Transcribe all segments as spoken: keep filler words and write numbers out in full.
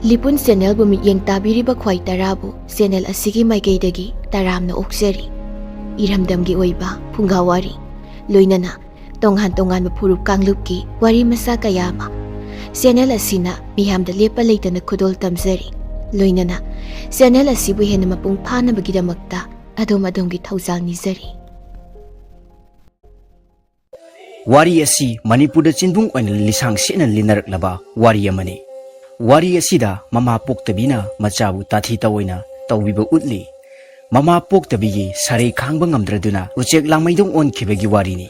ꯂꯤꯄꯨꯟ ꯆꯦꯅꯦꯜꯕꯨ ꯃꯤꯠꯌꯦꯡ ꯇꯥꯕꯤꯔꯤꯕ ꯈ꯭ꯋꯥꯏ ꯇꯔꯥꯕꯨ ꯆꯦꯅꯦꯜ ꯑꯁꯤꯒꯤ ꯃꯥꯏꯀꯩꯗꯒꯤ ꯇꯔꯥꯝꯅ ꯑꯣꯛꯆꯔꯤ꯫ ꯏꯔꯝꯗꯝꯒꯤ ꯑꯣꯏꯕ ꯐꯨꯡꯒꯥ ꯋꯥꯔꯤ, ꯂꯣꯏꯅꯅ ꯇꯣꯉꯥꯟ ꯇꯣꯉꯥꯟꯕ ꯐꯨꯔꯨꯞ ꯀꯥꯡꯂꯨꯞꯀꯤ ꯋꯥꯔꯤ ꯃꯆꯥ ꯀꯌꯥ ꯑꯃ ꯆꯦꯅꯦꯜ ꯑꯁꯤꯅ ꯃꯤꯌꯥꯝꯗ ꯂꯦꯞꯄ ꯂꯩꯇꯅ ꯈꯨꯗꯣꯜ ꯇꯝꯖꯔꯤ꯫ ꯂꯣꯏꯅꯅ ꯆꯦꯅꯦꯜ ꯑꯁꯤꯕꯨ ꯍꯦꯟꯅ ꯃꯄꯨꯡ ꯐꯥꯅꯕꯒꯤꯗꯃꯛꯇ ꯑꯗꯣꯝ ꯑꯗꯣꯝꯒꯤ ꯊꯧꯖꯥꯜ ꯅꯤꯖꯔꯤ꯫ ꯋꯥꯔꯤ ꯑꯁꯤ ꯃꯅꯤꯄꯨꯔꯗ ꯆꯤꯟꯕꯨꯡ ꯑꯣꯏꯅ ꯂꯤꯁꯥꯡ ꯁꯤꯠꯅ ꯂꯤꯅꯔꯛꯂꯕ ꯋꯥꯔꯤ ꯑꯃꯅꯤ꯫ ꯋꯥꯔꯤ ꯑꯁꯤꯗ ꯃꯃꯥ ꯄꯣꯛꯇꯕꯤꯅ ꯃꯆꯥꯕꯨ ꯇꯥꯊꯤ ꯇꯥꯑꯣꯏꯅ ꯇꯧꯕꯤꯕ ꯎꯠꯂꯤ꯫ ꯃꯃꯥ ꯄꯣꯛꯇꯕꯤꯒꯤ ꯁꯔꯩ ꯈꯥꯡꯕ ꯉꯝꯗ꯭ꯔꯗꯨꯅ ꯎꯆꯦꯛ ꯂꯥꯡꯃꯩꯗꯣꯡ ꯑꯣꯟꯈꯤꯕꯒꯤ ꯋꯥꯔꯤꯅꯤ꯫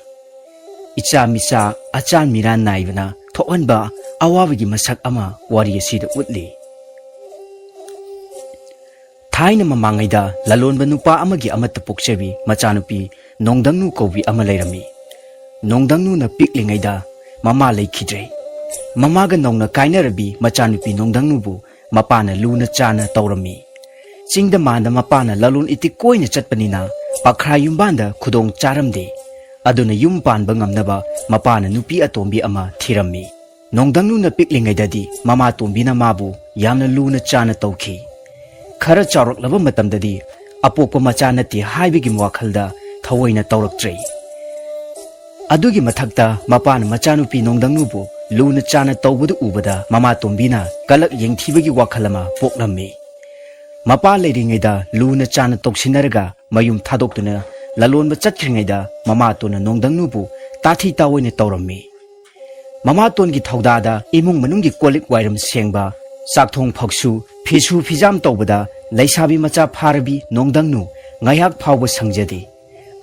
ꯏꯆꯥ ꯃꯤꯆꯥ ꯑꯆꯥꯟ ꯃꯤꯔꯥꯟ ꯅꯥꯏꯕꯅ ꯊꯣꯛꯍꯟꯕ ꯑꯋꯥꯕꯒꯤ ꯃꯁꯛ ꯑꯃ ꯋꯥꯔꯤ ꯑꯁꯤꯗ ꯎꯠꯂꯤ꯫ ꯊꯥꯏꯅ ꯃꯃꯥꯡꯉꯩꯗ ꯂꯂꯣꯟꯕ ꯅꯨꯄꯥ ꯑꯃꯒꯤ ꯑꯃꯠꯇ ꯄꯣꯛꯆꯕꯤ ꯃꯆꯥꯅꯨꯄꯤ ꯅꯣꯡꯗꯪꯅꯨ ꯀꯧꯕꯤ ꯑꯃ ꯂꯩꯔꯝꯃꯤ꯫ ꯅꯣꯡꯗꯪꯅꯨꯅ ꯄꯤꯛꯂꯤꯉꯩꯗ ꯃꯃꯥ ꯂꯩꯈꯤꯗ꯭ꯔꯦ꯫ ꯃꯃꯥꯒ ꯅꯧꯅ ꯀꯥꯏꯅꯔꯕꯤ ꯃꯆꯥꯅꯨꯄꯤ ꯅꯣꯡꯗꯪꯅꯨꯕꯨ ꯃꯄꯥꯅ ꯂꯨꯅ ꯆꯥꯅ ꯇꯧꯔꯝꯃꯤ꯫ ꯆꯤꯡꯗ ꯃꯥꯟꯗ ꯃꯄꯥꯅ ꯂꯂꯣꯟ ꯏꯇꯤꯛ ꯀꯣꯏꯅ ꯆꯠꯄꯅꯤꯅ ꯄꯥꯈ꯭ꯔꯥ ꯌꯨꯝꯕꯥꯟꯗ ꯈꯨꯗꯣꯡ ꯆꯥꯔꯝꯗꯦ꯫ ꯑꯗꯨꯅ ꯌꯨꯝ ꯄꯥꯟꯕ ꯉꯝꯅꯕ ꯃꯄꯥꯅ ꯅꯨꯄꯤ ꯑꯇꯣꯝꯕꯤ ꯑꯃ ꯊꯤꯔꯝꯃꯤ꯫ ꯅꯣꯡꯗꯪꯅꯨꯅ ꯄꯤꯛꯂꯤꯉꯩꯗꯗꯤ ꯃꯃꯥ ꯇꯣꯝꯕꯤꯅ ꯃꯥꯕꯨ ꯌꯥꯝꯅ ꯂꯨꯅ ꯆꯥꯅ ꯇꯧꯈꯤ꯫ ꯈꯔ ꯆꯥꯎꯔꯛꯂꯕ ꯃꯇꯝꯗꯗꯤ ꯑꯄꯣꯛꯄ ꯃꯆꯥ ꯅꯠꯇꯦ ꯍꯥꯏꯕꯒꯤ ꯋꯥꯈꯜꯗ ꯊꯑꯣꯏꯅ ꯇꯧꯔꯛꯇ꯭ꯔꯦ꯫ ꯑꯗꯨꯒꯤ ꯃꯊꯛꯇ ꯃꯄꯥꯅ ꯃꯆꯥꯅꯨꯄꯤ ꯅꯣꯡꯗꯪꯅꯨꯕꯨ ꯂꯨꯅ ꯆꯥꯅ ꯇꯧꯕꯗꯨ ꯎꯕꯗ ꯃꯃꯥ ꯇꯣꯝꯕꯤꯅ ꯀꯂꯛ ꯌꯦꯡꯊꯤꯕꯒꯤ ꯋꯥꯈꯜ ꯑꯃ ꯄꯣꯛꯂꯝꯃꯤ꯫ ꯃꯄꯥ ꯂꯩꯔꯤꯉꯩꯗ ꯂꯨꯅ ꯆꯥꯅ ꯇꯧꯁꯤꯟꯅꯔꯒ ꯃꯌꯨꯝ ꯊꯥꯗꯣꯛꯇꯨꯅ ꯂꯂꯣꯟꯕ ꯆꯠꯈ꯭ꯔꯤꯉꯩꯗ ꯃꯃꯥꯇꯣꯟꯅ ꯅꯣꯡꯗꯪꯅꯨꯕꯨ ꯇꯥꯊꯤ ꯇꯥꯑꯣꯏꯅ ꯇꯧꯔꯝꯃꯤ꯫ ꯃꯃꯥꯇꯣꯟꯒꯤ ꯊꯧꯗꯥꯗ ꯏꯃꯨꯡ ꯃꯅꯨꯡꯒꯤ ꯀꯣꯜꯂꯤꯛ ꯋꯥꯏꯔꯝ ꯁꯦꯡꯕ, ꯆꯥꯛꯊꯣꯡ ꯐꯥꯎꯁꯨ, ꯐꯤꯁꯨ ꯐꯤꯖꯥꯝ ꯇꯧꯕꯗ ꯂꯩꯁꯥꯕꯤ ꯃꯆꯥ ꯐꯥꯔꯕꯤ ꯅꯣꯡꯗꯪꯅꯨ ꯉꯥꯏꯍꯥꯛ ꯐꯥꯎꯕ ꯁꯪꯖꯗꯦ꯫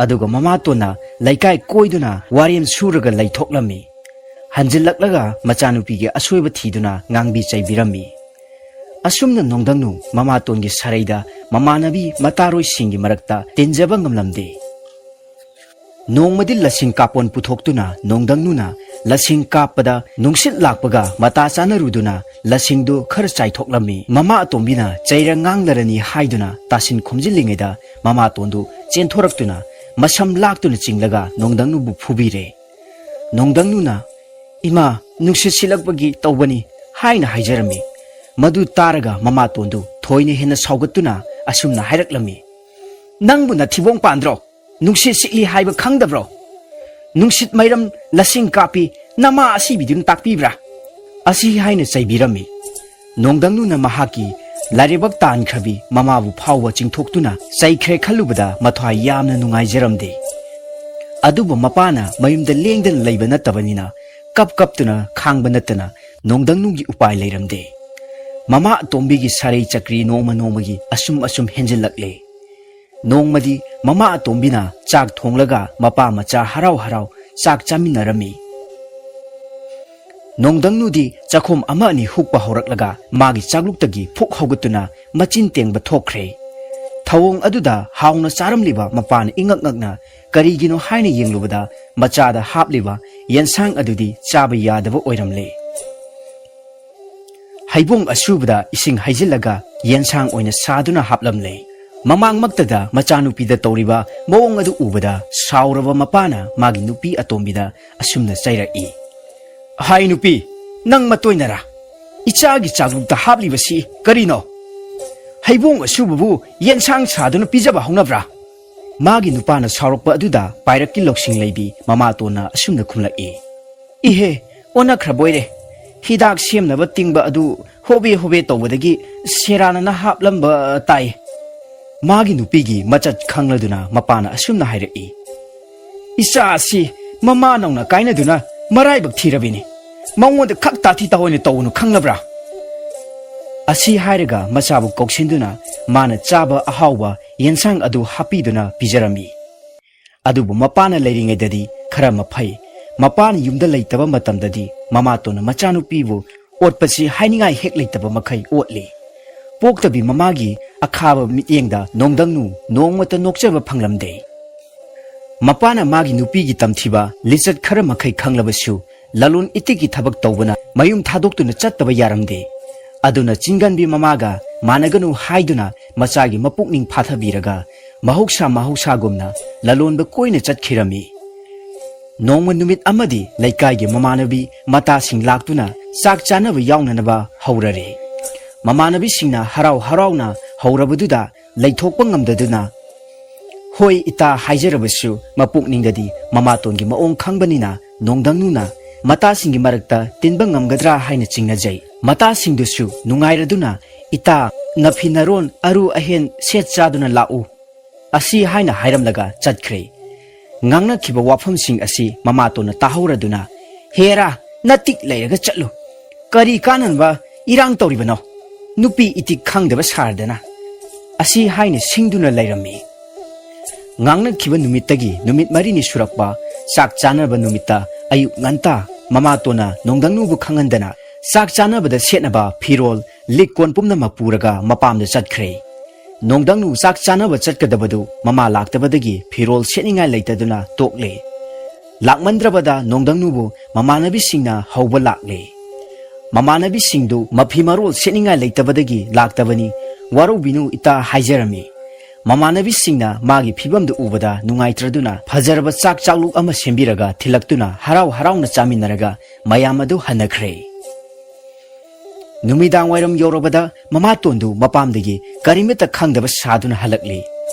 ꯑꯗꯨꯒ ꯃꯃꯥꯇꯣꯟꯅ ꯂꯩꯀꯥꯏ ꯀꯣꯏꯗꯨꯅ ꯋꯥꯔꯦꯝ ꯁꯨꯔꯒ ꯂꯩꯊꯣꯛꯂꯝꯃꯤ꯫ ꯍꯟꯖꯤꯜꯂꯛꯂꯒ ꯃꯆꯥꯅꯨꯄꯤꯒꯤ ꯑꯁꯣꯏꯕ ꯊꯤꯗꯨꯅ ꯉꯥꯡꯕꯤ ꯆꯩꯕꯤꯔꯝꯃꯤ꯫ ꯑꯁꯨꯝꯅ ꯅꯣꯡꯗꯪꯅꯨ ꯃꯃꯥꯇꯣꯟꯒꯤ ꯁꯔꯩꯗ ꯃꯃꯥꯟꯅꯕꯤ ꯃꯇꯥꯔꯣꯏꯁꯤꯡꯒꯤ ꯃꯔꯛꯇ ꯇꯤꯟꯖꯕ ꯉꯝꯂꯝꯗꯦ꯫ ꯅꯣꯡꯃꯗꯤ ꯂꯁꯤꯡ ꯀꯥꯞꯄꯣꯟ ꯄꯨꯊꯣꯛꯇꯨꯅ ꯅꯣꯡꯗꯪꯅꯨꯅ ꯂꯁꯤꯡ ꯀꯥꯞꯄꯗ ꯅꯨꯡꯁꯤꯠ ꯂꯥꯛꯄꯒ ꯃꯇꯥ ꯆꯥꯅꯔꯨꯗꯨꯅ ꯂꯁꯤꯡꯗꯨ ꯈꯔ ꯆꯥꯏꯊꯣꯛꯂꯝꯃꯤ꯫ ꯃꯃꯥ ꯑꯇꯣꯝꯕꯤꯅ ꯆꯩꯔ ꯉꯥꯡꯂꯔꯅꯤ ꯍꯥꯏꯗꯨꯅ ꯇꯥꯁꯤꯟ ꯈꯣꯝꯖꯤꯜꯂꯤꯉꯩꯗ ꯃꯃꯥꯇꯣꯟꯗꯨ ꯆꯦꯟꯊꯣꯔꯛꯇꯨꯅ ꯃꯁꯝ ꯂꯥꯛꯇꯨꯅ ꯆꯤꯡꯂꯒ ꯅꯣꯡꯗꯪꯅꯨꯕꯨ ꯐꯨꯕꯤꯔꯦ꯫ ꯅꯣꯡꯗꯪꯅꯨꯅ "ꯏꯃꯥ, ꯅꯨꯡꯁꯤꯠ ꯁꯤꯠꯂꯛꯄꯒꯤ ꯇꯧꯕꯅꯤ" ꯍꯥꯏꯅ ꯍꯥꯏꯖꯔꯝꯃꯤ꯫ ꯃꯗꯨ ꯇꯥꯔꯒ ꯃꯃꯥꯇꯣꯟꯗꯨ ꯊꯣꯏꯅ ꯍꯦꯟꯅ ꯁꯥꯎꯒꯠꯇꯨꯅ ꯑꯁꯨꯝꯅ ꯍꯥꯏꯔꯛꯂꯝꯃꯤ, "ꯅꯪꯕꯨ ꯅꯊꯤꯕꯣꯡ ꯄꯥꯟꯗ꯭ꯔꯣ? ꯅꯨꯡꯁꯤꯠ ꯁꯤꯠꯂꯤ ꯍꯥꯏꯕ ꯈꯪꯗꯕ꯭ꯔꯣ? ꯅꯨꯡꯁꯤꯠ ꯃꯩꯔꯝ ꯂꯁꯤꯡ ꯀꯥꯞꯄꯤ ꯅꯃꯥ ꯑꯁꯤꯕꯤꯗꯨꯅ ꯇꯥꯛꯄꯤꯕ꯭ꯔꯥ?" ꯑꯁꯤ ꯍꯥꯏꯅ ꯆꯩꯕꯤꯔꯝꯃꯤ꯫ ꯅꯣꯡꯗꯪꯅꯨꯅ ꯃꯍꯥꯛꯀꯤ ꯂꯥꯏꯔꯩꯕꯛ ꯇꯥꯟꯈ꯭ꯔꯕꯤ ꯃꯃꯥꯕꯨ ꯐꯥꯎꯕ ꯆꯤꯡꯊꯣꯛꯇꯨꯅ ꯆꯩꯈ꯭ꯔꯦ ꯈꯜꯂꯨꯕꯗ ꯃꯊ꯭ꯋꯥꯏ ꯌꯥꯝꯅ ꯅꯨꯡꯉꯥꯏꯖꯔꯝꯗꯦ꯫ ꯑꯗꯨꯕꯨ ꯃꯄꯥꯅ ꯃꯌꯨꯝꯗ ꯂꯦꯡꯗꯅ ꯂꯩꯕ ꯅꯠꯇꯕꯅꯤꯅ ꯀꯞ ꯀꯞꯇꯨꯅ ꯈꯥꯡꯕ ꯅꯠꯇꯅ ꯅꯣꯡꯗꯪꯅꯨꯒꯤ ꯎꯄꯥꯏ ꯂꯩꯔꯝꯗꯦ꯫ ꯃꯃꯥ ꯑꯇꯣꯝꯕꯤꯒꯤ ꯁꯥꯔꯩ ꯆꯀ꯭ꯔꯤ ꯅꯣꯡꯃ ꯅꯣꯡꯃꯒꯤ ꯑꯁꯨꯝ ꯑꯁꯨꯝ ꯍꯦꯟꯖꯤꯜꯂꯛꯂꯦ꯫ ꯅꯣꯡꯃꯗꯤ ꯃꯃꯥ ꯑꯇꯣꯝꯕꯤꯅ ꯆꯥꯛ ꯊꯣꯡꯂꯒ ꯃꯄꯥ ꯃꯆꯥ ꯍꯔꯥꯎ ꯍꯔꯥꯎ ꯆꯥꯛ ꯆꯥꯃꯤꯟꯅꯔꯝꯃꯤ꯫ ꯅꯣꯡꯗꯪꯅꯨꯗꯤ ꯆꯥꯛꯈꯣꯝ ꯑꯃ ꯑꯅꯤ ꯍꯨꯛꯄ ꯍꯧꯔꯛꯂꯒ ꯃꯥꯒꯤ ꯆꯥꯛꯂꯨꯛꯇꯒꯤ ꯐꯨꯛ ꯍꯧꯒꯠꯇꯨꯅ ꯃꯆꯤꯟ ꯇꯦꯡꯕ ꯊꯣꯛꯈ꯭ꯔꯦ꯫ ꯊꯧꯑꯣꯡ ꯑꯗꯨꯗ ꯍꯥꯎꯅ ꯆꯥꯔꯝꯂꯤꯕ ꯃꯄꯥꯅ ꯏꯉꯛ ꯉꯛꯅ ꯀꯔꯤꯒꯤꯅꯣ ꯍꯥꯏꯅ ꯌꯦꯡꯂꯨꯕꯗ ꯃꯆꯥꯗ ꯍꯥꯞꯂꯤꯕ ꯌꯦꯟꯁꯥꯡ ꯑꯗꯨꯗꯤ ꯆꯥꯕ ꯌꯥꯗꯕ ꯑꯣꯏꯔꯝꯂꯦ꯫ ꯍꯩꯕꯣꯡ ꯑꯁꯨꯕꯗ ꯏꯁꯤꯡ ꯍꯩꯖꯤꯜꯂꯒ ꯌꯦꯟꯁꯥꯡ ꯑꯣꯏꯅ ꯁꯥꯗꯨꯅ ꯍꯥꯞꯂꯝꯂꯦ꯫ ꯃꯃꯥꯡꯃꯛꯇꯗ ꯃꯆꯥꯅꯨꯄꯤꯗ ꯇꯧꯔꯤꯕ ꯃꯑꯣꯡ ꯑꯗꯨ ꯎꯕꯗ ꯁꯥꯎꯔꯕ ꯃꯄꯥꯅ ꯃꯥꯒꯤ ꯅꯨꯄꯤ ꯑꯇꯣꯝꯕꯤꯗ ꯑꯁꯨꯝꯅ ꯆꯩꯔꯛꯏ, "ꯍꯥꯏ ꯅꯨꯄꯤ, ꯅꯪ ꯃꯇꯣꯏꯅꯔꯥ? ꯏꯆꯥꯒꯤ ꯆꯥꯛꯂꯨꯛꯇ ꯍꯥꯞꯂꯤꯕꯁꯤ ꯀꯔꯤꯅꯣ? ꯍꯩꯕꯣꯡ ꯑꯁꯨꯕꯕꯨ ꯌꯦꯟꯁꯥꯡ ꯁꯥꯗꯨꯅ ꯄꯤꯖꯕ ꯍꯧꯅꯕ꯭ꯔꯥ?" ꯃꯥꯒꯤ ꯅꯨꯄꯥꯅ ꯁꯥꯎꯔꯛꯄ ꯑꯗꯨꯗ ꯄꯥꯏꯔꯛꯀꯤ ꯂꯧꯁꯤꯡ ꯂꯩꯕꯤ ꯃꯃꯥꯇꯣꯟꯅ ꯑꯁꯨꯝꯅ ꯈꯨꯝꯂꯛꯏ, "ꯏꯍꯦ, ꯑꯣꯟꯅꯈ꯭ꯔꯕꯣꯏꯔꯦ꯫ ꯍꯤꯗꯥꯛ ꯁꯦꯝꯅꯕ ꯇꯤꯡꯕ ꯑꯗꯨ ꯍꯣꯕꯦ ꯍꯣꯕꯦ ꯇꯧꯕꯗꯒꯤ ꯁꯦꯔꯥꯟꯅꯅ ꯍꯥꯞꯂꯝꯕ ꯇꯥꯏ꯫" ꯃꯥꯒꯤ ꯅꯨꯄꯤꯒꯤ ꯃꯆꯠ ꯈꯪꯂꯗꯨꯅ ꯃꯄꯥꯅ ꯑꯁꯨꯝꯅ ꯍꯥꯏꯔꯛꯏ, "ꯏꯆꯥ ꯑꯁꯤ ꯃꯃꯥ ꯅꯧꯅ ꯀꯥꯏꯅꯗꯨꯅ ꯃꯔꯥꯏꯕꯛ ꯊꯤꯔꯕꯤꯅꯤ꯫ ꯃꯉꯣꯟꯗ ꯈꯛ ꯇꯥꯊꯤ ꯇꯥꯑꯣꯏꯅ ꯇꯧꯒꯅꯨ ꯈꯪꯂꯕ꯭ꯔꯥ?" ꯑꯁꯤ ꯍꯥꯏꯔꯒ ꯃꯆꯥꯕꯨ ꯀꯧꯁꯤꯟꯗꯨꯅ ꯃꯥꯅ ꯆꯥꯕ ꯑꯍꯥꯎꯕ ꯌꯦꯟꯁꯥꯡ ꯑꯗꯨ ꯍꯥꯞꯄꯤꯗꯨꯅ ꯄꯤꯖꯔꯝꯃꯤ꯫ ꯑꯗꯨꯕꯨ ꯃꯄꯥꯅ ꯂꯩꯔꯤꯉꯩꯗꯗꯤ ꯈꯔ ꯃꯐꯩ꯫ ꯃꯄꯥꯅ ꯌꯨꯝꯗ ꯂꯩꯇꯕ ꯃꯇꯝꯗꯗꯤ ꯃꯃꯥꯇꯣꯟꯅ ꯃꯆꯥꯅꯨꯄꯤꯕꯨ ꯑꯣꯠꯄꯁꯤ ꯍꯥꯏꯅꯤꯡꯉꯥꯏ ꯍꯦꯛ ꯂꯩꯇꯕ ꯃꯈꯩ ꯑꯣꯠꯂꯤ꯫ ꯄꯣꯛꯇꯕꯤ ꯃꯃꯥꯒꯤ ꯑꯈꯥꯕ ꯃꯤꯠꯌꯦꯡꯗ ꯅꯣꯡꯗꯪꯅꯨ ꯅꯣꯡꯃꯇ ꯅꯣꯛꯆꯕ ꯐꯪꯂꯝꯗꯦ꯫ ꯃꯄꯥꯅ ꯃꯥꯒꯤ ꯅꯨꯄꯤꯒꯤ ꯇꯝꯊꯤꯕ ꯂꯤꯆꯠ ꯈꯔ ꯃꯈꯩ ꯈꯪꯂꯕꯁꯨ ꯂꯂꯣꯟ ꯏꯇꯤꯛꯀꯤ ꯊꯕꯛ ꯇꯧꯕꯅ ꯃꯌꯨꯝ ꯊꯥꯗꯣꯛꯇꯨꯅ ꯆꯠꯇꯕ ꯌꯥꯔꯝꯗꯦ꯫ ꯑꯗꯨꯅ ꯆꯤꯡꯒꯟꯕꯤ ꯃꯃꯥꯒ ꯃꯥꯟꯅꯒꯅꯨ ꯍꯥꯏꯗꯨꯅ ꯃꯆꯥꯒꯤ ꯃꯄꯨꯛꯅꯤꯡ ꯐꯥꯊꯕꯤꯔꯒ ꯃꯍꯧꯁꯥ ꯃꯍꯧꯁꯥꯒꯨꯝꯅ ꯂꯂꯣꯟꯕ ꯀꯣꯏꯅ ꯆꯠꯈꯤꯔꯝꯃꯤ꯫ ꯅꯣꯡꯃ ꯅꯨꯃꯤꯠ ꯑꯃꯗꯤ ꯂꯩꯀꯥꯏꯒꯤ ꯃꯃꯥꯟꯅꯕꯤ ꯃꯇꯥꯁꯤꯡ ꯂꯥꯛꯇꯨꯅ ꯆꯥꯛ ꯆꯥꯅꯕ ꯌꯥꯎꯅꯅꯕ ꯍꯧꯔꯔꯦ꯫ ꯃꯃꯥꯟꯅꯕꯤꯁꯤꯡꯅ ꯍꯔꯥꯎ ꯍꯔꯥꯎꯅ ꯍꯧꯔꯕꯗꯨꯗ ꯂꯩꯊꯣꯛꯄ ꯉꯝꯗꯗꯨꯅ, "ꯍꯣꯏ ꯏꯇꯥ" ꯍꯥꯏꯖꯔꯕꯁꯨ ꯃꯄꯨꯛꯅꯤꯡꯗꯗꯤ ꯃꯃꯥꯇꯣꯟꯒꯤ ꯃꯑꯣꯡ ꯈꯪꯕꯅꯤꯅ ꯅꯣꯡꯗꯪꯅꯨꯅ ꯃꯇꯥꯁꯤꯡꯒꯤ ꯃꯔꯛꯇ ꯇꯤꯟꯕ ꯉꯝꯒꯗ꯭ꯔꯥ ꯍꯥꯏꯅ ꯆꯤꯡꯅꯖꯩ꯫ ꯃꯇꯥꯁꯤꯡꯗꯨꯁꯨ ꯅꯨꯡꯉꯥꯏꯔꯗꯨꯅ, "ꯏꯇꯥ, ꯅꯐꯤ ꯅꯔꯣꯟ ꯑꯔꯨ ꯑꯍꯦꯟ ꯁꯦꯠ ꯆꯥꯗꯨꯅ ꯂꯥꯛꯎ" ꯑꯁꯤ ꯍꯥꯏꯅ ꯍꯥꯏꯔꯝꯂꯒ ꯆꯠꯈ꯭ꯔꯦ꯫ ꯉꯥꯡꯅꯈꯤꯕ ꯋꯥꯐꯝꯁꯤꯡ ꯑꯁꯤ ꯃꯃꯥꯇꯣꯟꯅ ꯇꯥꯍꯧꯔꯗꯨꯅ, "ꯍꯦꯔꯥ, ꯅꯇꯤꯛ ꯂꯩꯔꯒ ꯆꯠꯂꯨ꯫ ꯀꯔꯤ ꯀꯥꯟꯅꯅꯕ ꯏꯔꯥꯡ ꯇꯧꯔꯤꯕꯅꯣ? ꯅꯨꯄꯤ ꯏꯇꯤꯛ ꯈꯪꯗꯕ ꯁꯥꯔꯗꯅ" ꯑꯁꯤ ꯍꯥꯏꯅ ꯁꯤꯡꯗꯨꯅ ꯂꯩꯔꯝꯃꯤ꯫ ꯉꯥꯡꯅꯈꯤꯕ ꯅꯨꯃꯤꯠꯇꯒꯤ ꯅꯨꯃꯤꯠ ꯃꯔꯤꯅꯤ ꯁꯨꯔꯛꯄ ꯆꯥꯛ ꯆꯥꯅꯕ ꯅꯨꯃꯤꯠꯇ ꯑꯌꯨꯛ ꯉꯟꯇꯥ ꯃꯃꯥꯇꯣꯟꯅ ꯅꯣꯡꯗꯪꯅꯨꯕꯨ ꯈꯪꯍꯟꯗꯅ ꯆꯥꯛ ꯆꯥꯅꯕꯗ ꯁꯦꯠꯅꯕ ꯐꯤꯔꯣꯜ, ꯂꯤꯛ ꯀꯣꯟ ꯄꯨꯝꯅꯃꯛ ꯄꯨꯔꯒ ꯃꯄꯥꯝꯗ ꯆꯠꯈ꯭ꯔꯦ꯫ ꯅꯣꯡꯗꯪꯅꯨ ꯆꯥꯛ ꯆꯥꯅꯕ ꯆꯠꯀꯗꯕꯗꯨ ꯃꯃꯥ ꯂꯥꯛꯇꯕꯗꯒꯤ ꯐꯤꯔꯣꯜ ꯁꯦꯠꯅꯤꯡꯉꯥꯏ ꯂꯩꯇꯗꯨꯅ ꯇꯣꯛꯂꯦ꯫ ꯂꯥꯛꯃꯟꯗ꯭ꯔꯕꯗ ꯅꯣꯡꯗꯪꯅꯨꯕꯨ ꯃꯃꯥꯟꯅꯕꯤꯁꯤꯡꯅ ꯍꯧꯕ ꯂꯥꯛꯂꯦ꯫ ꯃꯃꯥꯟꯅꯕꯤꯁꯤꯡꯗꯨ ꯃꯐꯤ ꯃꯔꯣꯜ ꯁꯦꯠꯅꯤꯡꯉꯥꯏ ꯂꯩꯇꯕꯗꯒꯤ ꯂꯥꯛꯇꯕꯅꯤ, ꯋꯥꯔꯧꯕꯤꯅꯨ ꯏꯇꯥ ꯍꯥꯏꯖꯔꯝꯃꯤ꯫ ꯃꯃꯥꯟꯅꯕꯤꯁꯤꯡꯅ ꯃꯥꯒꯤ ꯐꯤꯕꯝꯗꯨ ꯎꯕꯗ ꯅꯨꯡꯉꯥꯏꯇ꯭ꯔꯗꯨꯅ ꯐꯖꯔꯕ ꯆꯥꯛ ꯆꯥꯛꯂꯨꯛ ꯑꯃ ꯁꯦꯝꯕꯤꯔꯒ ꯊꯤꯜꯂꯛꯇꯨꯅ ꯍꯔꯥꯎ ꯍꯔꯥꯎꯅ ꯆꯥꯃꯤꯟꯅꯔꯒ ꯃꯌꯥꯝ ꯑꯗꯨ ꯍꯟꯅꯈ꯭ꯔꯦ꯫ ꯅꯨꯃꯤꯗꯥꯡ ꯋꯥꯏꯔꯝ ꯌꯧꯔꯕꯗ ꯃꯃꯥꯇꯣꯟꯗꯨ ꯃꯄꯥꯝꯗꯒꯤ ꯀꯔꯤꯃꯠꯇ ꯈꯪꯗꯕ ꯁꯥꯗꯨꯅ ꯍꯜꯂꯛꯂꯤ꯫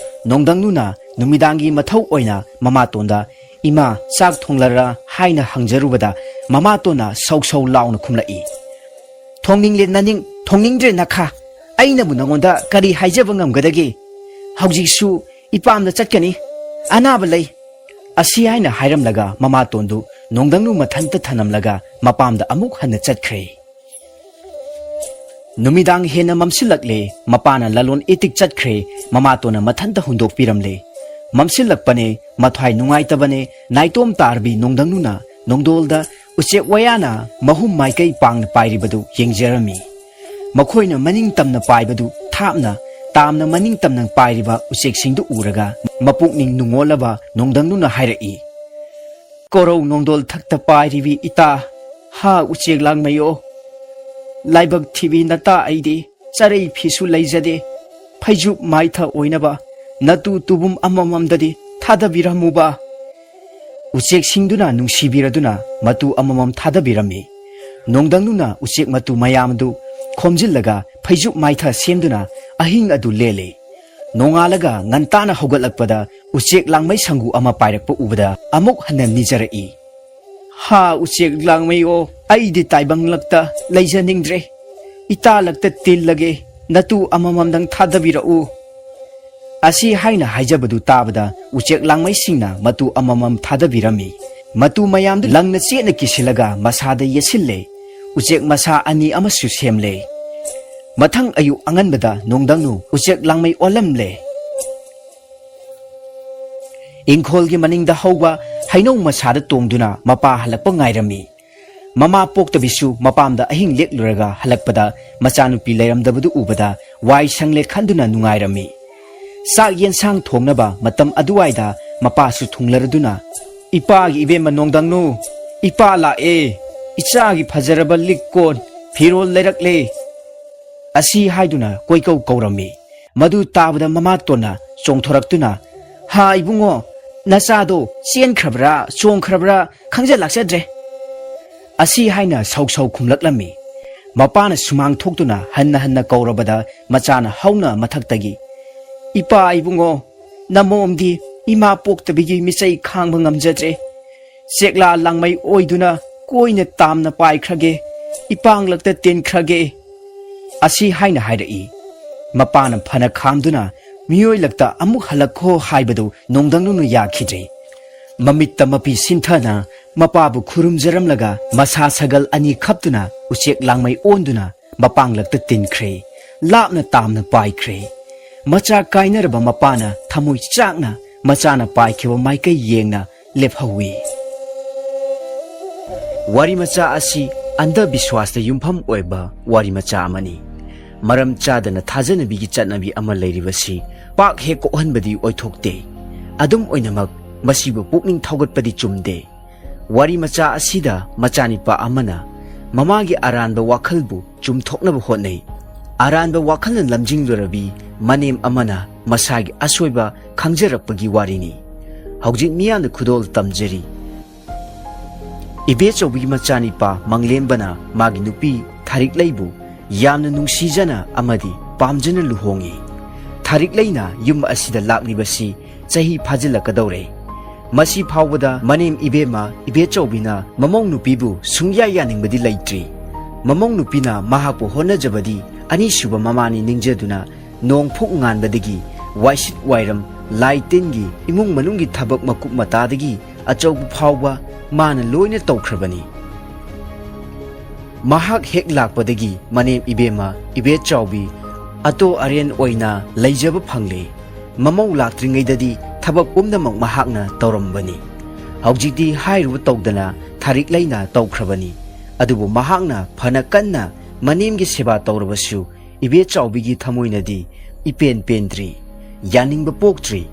ꯅꯣꯡꯗꯪꯅꯨꯅ ꯅꯨꯃꯤꯗꯥꯡꯒꯤ ꯃꯊꯧ ꯑꯣꯏꯅ ꯃꯃꯥꯇꯣꯟꯗ, "ꯏꯃꯥ, ꯆꯥꯛ ꯊꯣꯡꯂꯔꯥ?" ꯍꯥꯏꯅ ꯍꯪꯖꯔꯨꯕꯗ ꯃꯃꯥꯇꯣꯟꯅ ꯁꯧ ꯁꯧ ꯂꯥꯎꯅ ꯈꯨꯝꯂꯛꯏ, "ꯊꯣꯡꯅꯤꯡꯂꯦ ꯅꯅꯤꯡ, ꯊꯣꯡꯅꯤꯡꯗ꯭ꯔꯦ ꯅꯈꯥ꯫ ꯑꯩꯅꯕꯨ ꯅꯉꯣꯟꯗ ꯀꯔꯤ ꯍꯥꯏꯖꯕ ꯉꯝꯒꯗꯒꯦ? ꯍꯧꯖꯤꯛꯁꯨ ꯏꯄꯥꯝꯗ ꯆꯠꯀꯅꯤ꯫ ꯑꯅꯥꯕ ꯂꯩ" ꯑꯁꯤ ꯍꯥꯏꯅ ꯍꯥꯏꯔꯝꯂꯒ ꯃꯃꯥꯇꯣꯟꯗꯨ ꯅꯣꯡꯗꯪꯅꯨ ꯃꯊꯟꯇ ꯊꯅꯝꯂꯒ ꯃꯄꯥꯝꯗ ꯑꯃꯨꯛ ꯍꯟꯅ ꯆꯠꯈ꯭ꯔꯦ꯫ ꯅꯨꯃꯤꯗꯥꯡ ꯍꯦꯟꯅ ꯃꯝꯁꯤꯜꯂꯛꯂꯦ꯫ ꯃꯄꯥꯅ ꯂꯂꯣꯟ ꯏꯇꯤꯛ ꯆꯠꯈ꯭ꯔꯦ꯫ ꯃꯃꯥꯇꯣꯟꯅ ꯃꯊꯟꯇ ꯍꯨꯟꯗꯣꯛꯄꯤꯔꯝꯂꯦ꯫ ꯃꯝꯁꯤꯜꯂꯛꯄꯅꯦ, ꯃꯊ꯭ꯋꯥꯏ ꯅꯨꯡꯉꯥꯏꯇꯕꯅꯦ꯫ ꯅꯥꯏꯇꯣꯝ ꯇꯥꯔꯕꯤ ꯅꯣꯡꯗꯪꯅꯨꯅ ꯅꯣꯡꯗꯣꯜꯗ ꯎꯆꯦꯛ ꯋꯥꯌꯥꯅ ꯃꯍꯨꯝ ꯃꯥꯏꯀꯩ ꯄꯥꯡꯅ ꯄꯥꯏꯔꯤꯕꯗꯨ ꯌꯦꯡꯖꯔꯝꯃꯤ꯫ ꯃꯈꯣꯏꯅ ꯃꯅꯤꯡ ꯇꯝꯅ ꯄꯥꯏꯕꯗꯨ ꯊꯥꯞꯅ ꯇꯥꯝꯅ ꯃꯅꯤꯡ ꯇꯝꯅ ꯄꯥꯏꯔꯤꯕ ꯎꯆꯦꯛꯁꯤꯡꯗꯨ ꯎꯔꯒ ꯃꯄꯨꯛꯅꯤꯡ ꯅꯨꯡꯉꯣꯜꯂꯕ ꯅꯣꯡꯗꯪꯅꯨꯅ ꯍꯥꯏꯔꯛꯏ, "ꯀꯣꯔꯧ ꯅꯣꯡꯗꯣꯜ ꯊꯛꯇ ꯄꯥꯏꯔꯤꯕꯤ ꯏꯇꯥ, ꯍꯥ ꯎꯆꯦꯛ ꯂꯥꯡꯃꯩꯌꯣ, ꯂꯥꯏꯕꯛ ꯊꯤꯕꯤ ꯅꯇꯥ ꯑꯩꯗꯤ ꯆꯔꯩ ꯐꯤꯁꯨ ꯂꯩꯖꯗꯦ꯫ ꯐꯩꯖꯨꯞ ꯃꯥꯏꯊ ꯑꯣꯏꯅꯕ ꯅꯇꯨ ꯇꯨꯕꯨꯝ ꯑꯃꯃꯝꯗꯗꯤ ꯊꯥꯗꯕꯤꯔꯝꯃꯨꯕ"꯫ ꯎꯆꯦꯛꯁꯤꯡꯗꯨꯅ ꯅꯨꯡꯁꯤꯕꯤꯔꯗꯨꯅ ꯃꯇꯨ ꯑꯃꯃꯝ ꯊꯥꯗꯕꯤꯔꯝꯃꯤ꯫ ꯅꯣꯡꯗꯪꯅꯨꯅ ꯎꯆꯦꯛ ꯃꯇꯨ ꯃꯌꯥꯝ ꯑꯗꯨ ꯈꯣꯝꯖꯤꯜꯂꯒ ꯐꯩꯖꯨꯞ ꯃꯥꯏꯊ ꯁꯦꯝꯗꯨꯅ ꯑꯍꯤꯡ ꯑꯗꯨ ꯂꯦꯜꯂꯦ꯫ ꯅꯣꯡꯉꯥꯜꯂꯒ ꯉꯟꯇꯥꯅ ꯍꯧꯒꯠꯂꯛꯄꯗ ꯎꯆꯦꯛ ꯂꯥꯡꯃꯩ ꯁꯪꯒꯨ ꯑꯃ ꯄꯥꯏꯔꯛꯄ ꯎꯕꯗ ꯑꯃꯨꯛ ꯍꯟꯅ ꯅꯤꯖꯔꯛꯏ꯫ "ꯍꯥ, ꯎꯆꯦꯛ ꯂꯥꯡꯃꯩ ꯑꯣ, ꯑꯩꯗꯤ ꯇꯥꯏꯕꯪꯂꯛꯇ ꯂꯩꯖꯅꯤꯡꯗ꯭ꯔꯦ꯫ ꯏꯇꯥꯂꯛꯇ ꯇꯤꯜꯂꯒꯦ, ꯅꯇꯨ ꯑꯃꯃꯝꯗꯪ ꯊꯥꯗꯕꯤꯔꯛꯎ"꯫ ꯑꯁꯤ ꯍꯥꯏꯅ ꯍꯥꯏꯖꯕꯗꯨ ꯇꯥꯕꯗ ꯎꯆꯦꯛ ꯂꯥꯡꯃꯩꯁꯤꯡꯅ ꯃꯇꯨ ꯑꯃꯃꯝ ꯊꯥꯗꯕꯤꯔꯝꯃꯤ꯫ ꯃꯇꯨ ꯃꯌꯥꯝꯗꯨ ꯂꯪꯅ ꯆꯦꯠꯅ ꯀꯤꯁꯤꯜꯂꯒ ꯃꯁꯥꯗ ꯌꯦꯠꯁꯤꯜꯂꯦ꯫ ꯎꯆꯦꯛ ꯃꯁꯥ ꯑꯅꯤ ꯑꯃꯁꯨ ꯁꯦꯝꯂꯦ꯫ ꯃꯊꯪ ꯑꯌꯨꯛ ꯑꯉꯟꯕꯗ ꯅꯣꯡꯗꯪꯅꯨ ꯎꯆꯦꯛ ꯂꯥꯡꯃꯩ ꯑꯣꯜꯂꯝꯂꯦ꯫ ꯏꯪꯈꯣꯜꯒꯤ ꯃꯅꯤꯡꯗ ꯍꯧꯕ ꯍꯩꯅꯧ ꯃꯁꯥꯗ ꯇꯣꯡꯗꯨꯅ ꯃꯄꯥ ꯍꯜꯂꯛꯄ ꯉꯥꯏꯔꯝꯃꯤ꯫ ꯃꯃꯥ ꯄꯣꯛꯇꯕꯤꯁꯨ ꯃꯄꯥꯝꯗ ꯑꯍꯤꯡ ꯂꯦꯛꯂꯨꯔꯒ ꯍꯜꯂꯛꯄꯗ ꯃꯆꯥꯅꯨꯄꯤ ꯂꯩꯔꯝꯗꯕꯗꯨ ꯎꯕꯗ ꯋꯥꯏ ꯁꯪꯂꯦ ꯈꯟꯗꯨꯅ ꯅꯨꯡꯉꯥꯏꯔꯝꯃꯤ꯫ ꯆꯥꯛ ꯌꯦꯟꯁꯥꯡ ꯊꯣꯡꯅꯕ ꯃꯇꯝ ꯑꯗꯨꯋꯥꯏꯗ ꯃꯄꯥꯁꯨ ꯊꯨꯡꯂꯔꯗꯨꯅ, "ꯏꯄꯥꯒꯤ ꯏꯕꯦꯝꯃ ꯅꯣꯡꯗꯪꯅꯨ, ꯏꯄꯥ ꯂꯥꯛꯑꯦ, ꯏꯆꯥꯒꯤ ꯐꯖꯔꯕ ꯂꯤꯛ ꯀꯣꯟ, ꯐꯤꯔꯣꯜ ꯂꯩꯔꯛꯂꯦ"꯫ ꯑꯁꯤ ꯍꯥꯏꯗꯨꯅ ꯀꯣꯏꯀꯧ ꯀꯧꯔꯝꯃꯤ꯫ ꯃꯗꯨ ꯇꯥꯕꯗ ꯃꯃꯥꯇꯣꯟꯅ ꯆꯣꯡꯊꯣꯔꯛꯇꯨꯅ, "ꯍꯥ ꯏꯕꯨꯡꯉꯣ, ꯅꯆꯥꯗꯣ ꯆꯦꯟꯈ꯭ꯔꯕ꯭ꯔꯥ ꯆꯣꯡꯈ꯭ꯔꯕ꯭ꯔꯥ ꯈꯪꯖ ꯂꯥꯛꯆꯗ꯭ꯔꯦ"꯫ ꯑꯁꯤ ꯍꯥꯏꯅ ꯁꯧ ꯁꯧ ꯈꯨꯝꯂꯛꯂꯝꯃꯤ꯫ ꯃꯄꯥꯅ ꯁꯨꯃꯥꯡ ꯊꯣꯛꯇꯨꯅ ꯍꯟꯅ ꯍꯟꯅ ꯀꯧꯔꯕꯗ ꯃꯆꯥꯅ ꯍꯧꯅ ꯃꯊꯛꯇꯒꯤ, "ꯏꯄꯥ ꯏꯕꯨꯡꯉꯣ, ꯅꯃꯣꯝꯗꯤ ꯏꯃꯥ ꯄꯣꯛꯇꯕꯤꯒꯤ ꯃꯤꯆꯩ ꯈꯥꯡꯕ ꯉꯝꯖꯗ꯭ꯔꯦ꯫ ꯆꯦꯛꯂꯥ ꯂꯥꯡꯃꯩ ꯑꯣꯏꯗꯨꯅ ꯀꯣꯏꯅ ꯇꯥꯝꯅ ꯄꯥꯏꯈ꯭ꯔꯒꯦ, ꯏꯄꯥꯡꯂꯛꯇ ꯇꯤꯟꯈ꯭ꯔꯒꯦ"꯫ ꯑꯁꯤ ꯍꯥꯏꯅ ꯍꯥꯏꯔꯛꯏ꯫ ꯃꯄꯥꯅ ꯐꯅ ꯈꯥꯝꯗꯨꯅ ꯃꯤꯑꯣꯏꯂꯛꯇ ꯑꯃꯨꯛ ꯍꯜꯂꯛꯈꯣ ꯍꯥꯏꯕꯗꯨ ꯅꯣꯡꯗꯪꯅꯨꯅ ꯌꯥꯈꯤꯗ꯭ꯔꯦ꯫ ꯃꯃꯤꯠꯇ ꯃꯄꯤ ꯁꯤꯟꯊꯅ ꯃꯄꯥꯕꯨ ꯈꯨꯔꯨꯝꯖꯔꯝꯂꯒ ꯃꯁꯥ ꯁꯒꯜ ꯑꯅꯤ ꯈꯞꯇꯨꯅ ꯎꯆꯦꯛ ꯂꯥꯡꯃꯩ ꯑꯣꯟꯗꯨꯅ ꯃꯄꯥꯡꯂꯛꯇ ꯇꯤꯟꯈ꯭ꯔꯦ, ꯂꯥꯞꯅ ꯇꯥꯝꯅ ꯄꯥꯏꯈ꯭ꯔꯦ꯫ ꯃꯆꯥ ꯀꯥꯏꯅꯔꯕ ꯃꯄꯥꯅ ꯊꯃꯣꯏ ꯆꯥꯛꯅ ꯃꯆꯥꯅ ꯄꯥꯏꯈꯤꯕ ꯃꯥꯏꯀꯩ ꯌꯦꯡꯅ ꯂꯦꯞꯍꯧꯏ꯫ ꯋꯥꯔꯤ ꯃꯆꯥ ꯑꯁꯤ ꯑꯟꯙꯕꯤꯁ꯭ꯋꯥꯁꯇ ꯌꯨꯝꯐꯝ ꯑꯣꯏꯕ ꯋꯥꯔꯤ ꯃꯆꯥ ꯑꯃꯅꯤ꯫ ꯃꯔꯝ ꯆꯥꯗꯅ ꯊꯥꯖꯅꯕꯤꯒꯤ ꯆꯠꯅꯕꯤ ꯑꯃ ꯂꯩꯔꯤꯕꯁꯤ ꯄꯥꯛ ꯍꯦꯛ ꯀꯣꯛꯍꯟꯕꯗꯤ ꯑꯣꯏꯊꯣꯛꯇꯦ꯫ ꯑꯗꯨꯝ ꯑꯣꯏꯅꯃꯛ, ꯃꯁꯤꯕꯨ ꯄꯨꯛꯅꯤꯡ ꯊꯧꯒꯠꯄꯗꯤ ꯆꯨꯝꯗꯦ꯫ ꯋꯥꯔꯤ ꯃꯆꯥ ꯑꯁꯤꯗ ꯃꯆꯥꯅꯤꯄꯥ ꯑꯃꯅ ꯃꯃꯥꯒꯤ ꯑꯔꯥꯟꯕ ꯋꯥꯈꯜꯕꯨ ꯆꯨꯝꯊꯣꯛꯅꯕ ꯍꯣꯠꯅꯩ꯫ ꯑꯔꯥꯟꯕ ꯋꯥꯈꯜꯅ ꯂꯝꯖꯤꯡꯂꯨꯔꯕꯤ ꯃꯅꯦꯝ ꯑꯃꯅ ꯃꯁꯥꯒꯤ ꯑꯁꯣꯏꯕ ꯈꯪꯖꯔꯛꯄꯒꯤ ꯋꯥꯔꯤꯅꯤ꯫ ꯍꯧꯖꯤꯛ ꯃꯤꯌꯥꯝꯅ ꯈꯨꯗꯣꯜ ꯇꯝꯖꯔꯤ꯫ ꯏꯕꯦꯆꯧꯕꯤꯒꯤ ꯃꯆꯥꯅꯤꯄꯥ ꯃꯪꯂꯦꯝꯕꯅ ꯃꯥꯒꯤ ꯅꯨꯄꯤ ꯊꯥꯔꯤꯛꯂꯩꯕꯨ ꯌꯥꯝꯅ ꯅꯨꯡꯁꯤꯖꯅ ꯑꯃꯗꯤ ꯄꯥꯝꯖꯅ ꯂꯨꯍꯣꯡꯉꯤ꯫ ꯊꯥꯔꯤꯛꯂꯩꯅ ꯌꯨꯝ ꯑꯁꯤꯗ ꯂꯥꯛꯂꯤꯕꯁꯤ ꯆꯍꯤ ꯐꯥꯖꯤꯜꯂꯛꯀꯗꯧꯔꯦ꯫ ꯃꯁꯤ ꯐꯥꯎꯕꯗ ꯃꯅꯦꯝ ꯏꯕꯦꯝꯃ ꯏꯕꯦꯆꯧꯕꯤꯅ ꯃꯃꯧ ꯅꯨꯄꯤꯕꯨ ꯁꯨꯡꯌꯥ ꯌꯥꯅꯤꯡꯕꯗꯤ ꯂꯩꯇ꯭ꯔꯤ꯫ ꯃꯃꯧ ꯅꯨꯄꯤꯅ ꯃꯍꯥꯛꯄꯨ ꯍꯣꯠꯅꯖꯕꯗꯤ ꯑꯅꯤꯁꯨꯕ ꯃꯃꯥꯅꯤ ꯅꯤꯡꯖꯗꯨꯅ ꯅꯣꯡ ꯐꯨꯛ ꯉꯥꯟꯕꯗꯒꯤ ꯋꯥꯏꯁꯤꯠ ꯋꯥꯏꯔꯝ, ꯂꯥꯏ ꯇꯤꯟꯒꯤ, ꯏꯃꯨꯡ ꯃꯅꯨꯡꯒꯤ ꯊꯕꯛ ꯃꯀꯨꯞ ꯃꯇꯥꯗꯒꯤ ꯑꯆꯧꯕ ꯐꯥꯎꯕ ꯃꯥꯅ ꯂꯣꯏꯅ ꯇꯧꯈ꯭ꯔꯕꯅꯤ꯫ ꯃꯍꯥꯛ ꯍꯦꯛ ꯂꯥꯛꯄꯗꯒꯤ ꯃꯅꯦꯝ ꯏꯕꯦꯝꯃ ꯏꯕꯦꯆꯥꯎꯕꯤ ꯑꯇꯣ ꯑꯔꯦꯟ ꯑꯣꯏꯅ ꯂꯩꯖꯕ ꯐꯪꯂꯦ꯫ ꯃꯃꯧ ꯂꯥꯛꯇ꯭ꯔꯤꯉꯩꯗꯗꯤ ꯊꯕꯛ ꯄꯨꯝꯅꯃꯛ ꯃꯍꯥꯛꯅ ꯇꯧꯔꯝꯕꯅꯤ꯫ ꯍꯧꯖꯤꯛꯇꯤ ꯍꯥꯏꯔꯨꯕ ꯇꯧꯗꯅ ꯊꯥꯔꯤꯛꯂꯩꯅ ꯇꯧꯈ꯭ꯔꯕꯅꯤ꯫ ꯑꯗꯨꯕꯨ ꯃꯍꯥꯛꯅ ꯐꯅ ꯀꯟꯅ ꯃꯅꯦꯝꯒꯤ ꯁꯦꯕꯥ ꯇꯧꯔꯕꯁꯨ ꯏꯕꯦꯆꯥꯎꯕꯤꯒꯤ ꯊꯃꯣꯏꯅꯗꯤ ꯏꯄꯦꯟ ꯄꯦꯟꯗ꯭ꯔꯤ꯫ ꯌꯥꯅꯤꯡꯕ ꯄꯣꯛꯇ꯭ꯔꯤ꯫